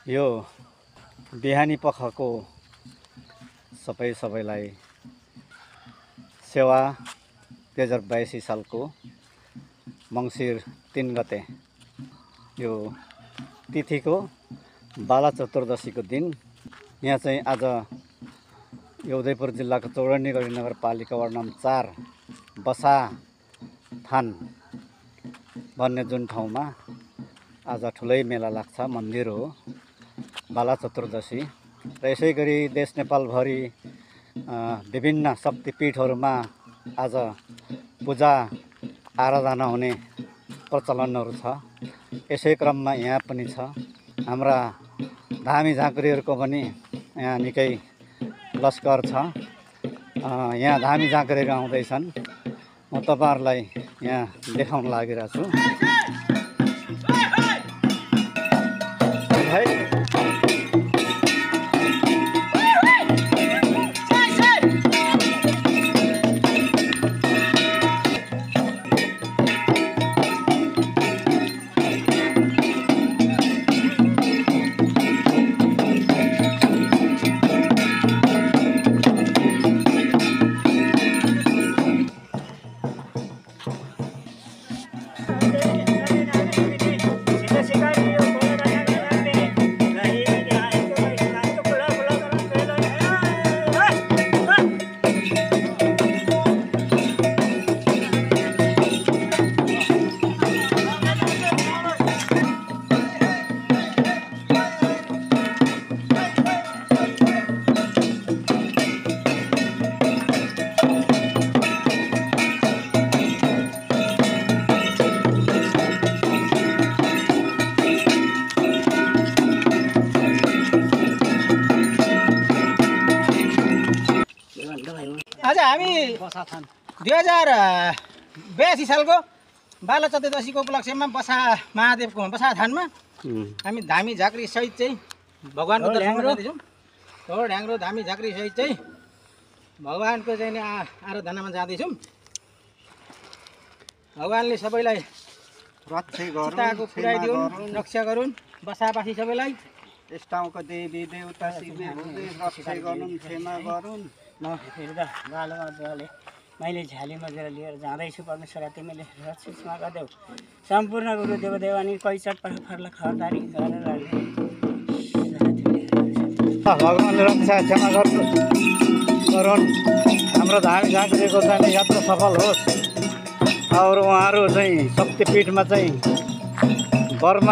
यो बिहानी पखको सबैलाई सेवा 2082 सालको मङ्सिर 3 गते यो तिथिको बाला चतुर्दशीको दिन यहाँ चाहिँ आज यो उदयपुर जिल्लाको चौडण्डीगढी नगरपालिका वार्ड नम्बर 4 बसाथान भन्ने जुन ठाउँमा आज ठुलै मेला लाग्छ। मन्दिर हो बाला चतुर्दशी र यसै गरी देश नेपालभरि विभिन्न शक्तिपीठहरूमा आज पूजा आराधना हुने प्रचलनहरू छ। यसै क्रममा यहाँ पनि छ। हाम्रा धामी झाँक्रीहरूको पनि यहाँ निकै लस्कर छ। यहाँ धामी झाँक्रीहरू आउँदैछन्। म तपाईहरुलाई यहाँ देखाउन लागिरहेको छु। आज हामी 2082 सालको बाला चतुर्दशीको उपलक्ष्यमा बसा महादेवको बसाथानमा हामी धामी झाँक्री सहित चाहिँ भगवानको दर्शन गर्दैछौँ। ढोल ढ्याङ्ग्रो धामी झाँक्री सहित चाहिँ भगवानको चाहिँ आराधनामा जाँदैछौँ। भगवानले सबैलाई चिताको पुर्याइदिउन्, रक्षा गरून्। बसाबासी सबैलाई यस ठाउँको देवी देवता शिवले रक्षा गरून्, क्षमा गरून्। म हेर्दा बालोमा देवले मैले झ्याली मजेर लिएर जाँदैछु। परमेश्वर तिमीले रक्षमा गरिदेऊ। सम्पूर्ण गुरु देव देवानी कैचट फर्ला खरदारी गरेर भगवानले रक्षा क्षमा गरून्। हाम्रो धामी झाँक्रीको चाहिँ यात्रा सफल होस्। और उहाँहरू चाहिँ शक्तिपीठमा चाहिँ बर्मा